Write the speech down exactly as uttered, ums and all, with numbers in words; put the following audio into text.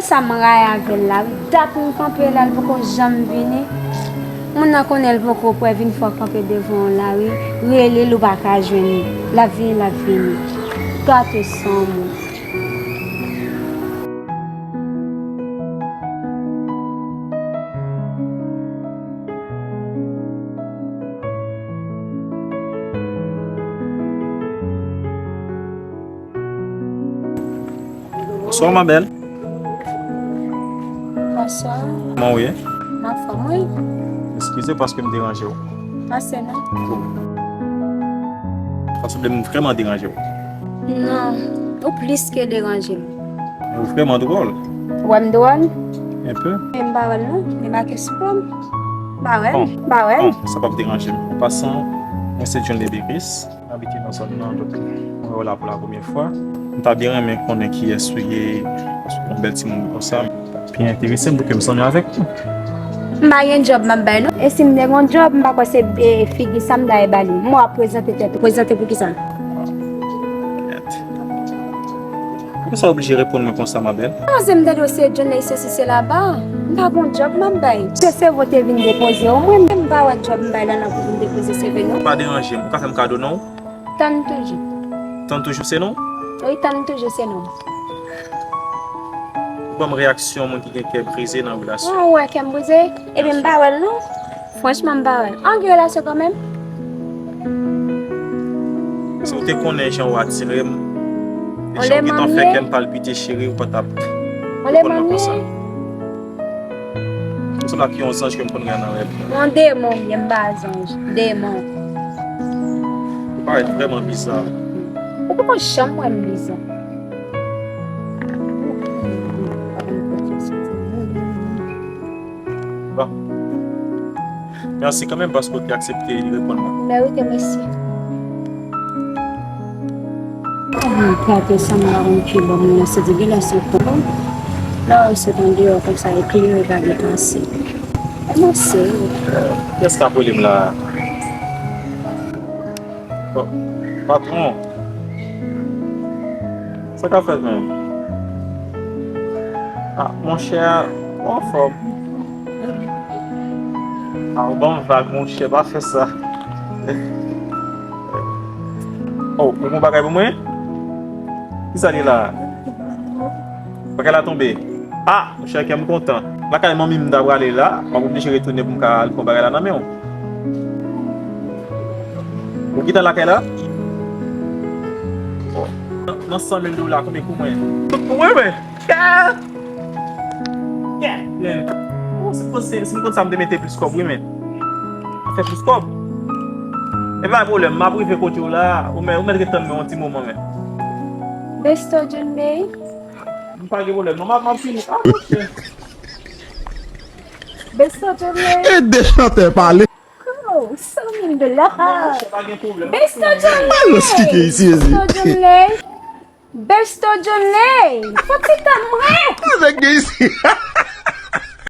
Sa m rayi avè l la wi. Dat m kanpe la, l poko janm vini. Moun nan konnen l poko prè, vin fè w kanpe devan w la wi. Rele l, ou pa ka jwenn li. L ap vini, l ap vini. Gate san moun. Bonsoir, ma belle. Bonsoir. Kòman w ye? M anfòm, wi. Eskize paske m deranje w. Pase non. Ou sanble m vrèman deranje w. Non, ou plis ke deranje m. Ou vrèman dwòl. Ou wè m dwòl? Un peu. Men m pa wè l non, li make sou kò m. M pa wè l, bon, m pa wè l. Bon, sa p ap deranje m. An pasan, mwen se John Lebéris. M abite nan zòn nan, donk mwen wè w la pou la premyè fwa. M ta byen renmen konnen kiyès ou ye, paske w yon bèl timoun konsa. Byen enterese m pou ke m zanmi avèk ou. M pa gen djòb m ap bay non. E si m te gen yon djòb, m pa kwè se, e, figi sa m ta ye ba li. M wè w ap prezante tèt ou. Prezante pou kisa? Mèd. Poukisa w oblije reponn mwen konsa, ma belle? Panse m tande w se John Ley sesi sela ba. M pa gen yon djòb m ap bay. Se sèvo te vin depoze w, mwen menm m pa wè djòb m bay la nan pou vin depoze sèvo non. Pa deranje m, ou ka fè m kado non? Tann toujou. Tann toujou se non? Wi, tann toujou se non. Ou ban m reyaksyon moun ki gen kè brize nan relasyon. Ou wè kè m brize? Ebyen m pa wè l non. Franchman, m pa wè l. An gen relasyon kanmenm? Si w te konnen jan w atire m, e jan w gentan fè kè m palpite, cheri, ou pa t ap reponn mwen konsa. Ou sanble ak yon zanj ke m konn wè nan rèv. Yon demon m ye, m pa zanj. Demon. Ou parèt vrèman biza. Ou poko janm wè m biza. Bon. Mèsi kanmenm paske w te aksepte reponn mwen. Mèwite, mèsi. Mwen gate sa m pa konn ki bò m nan se degilas ankò. Lè w sot andeyò konsa epi yo gade pase. E mwen se. Kiyès k ap rele m la a? Bon, patwon. Sa k ap fèt menm? Ah, monchè, ou anfòm? Ah, ou ban m vag, monchè, pa fè sa. Oh, ou gon bagay pou mwen? Kisa li la? Bagay la tonbe. Ah, monchè, kè m kontan. Lakay manmi m m ta prale la, m ap oblije retounen pou m ka al pran bagay la nan men w. Ou gentan lakay la? Oh. Nan, nan san mil dola, konbyen pou mwen? Tout pou mwen, men. Yeah! Yeah! Yeah! Oh, si m konn se, si m konn sa, m te mete plis kòb, wi, men. Fè plis kòb. E pa pwoblèm, m ap rive kote w la, ou mèt, ou mèt ret tann mwen yon ti moman, men. Besto John Day. M pa gen pwoblèm non, m ap, m ap fini. Ah, monchè. Besto John Day. Ede chantè pale. Oh, san mil dola. Monchè, pa gen pwoblèm. Besto John Day. Alòs, kite isi, ezi. Besto John Day. Besto John Day. Fò ti tann mwen. Nèg gen isi.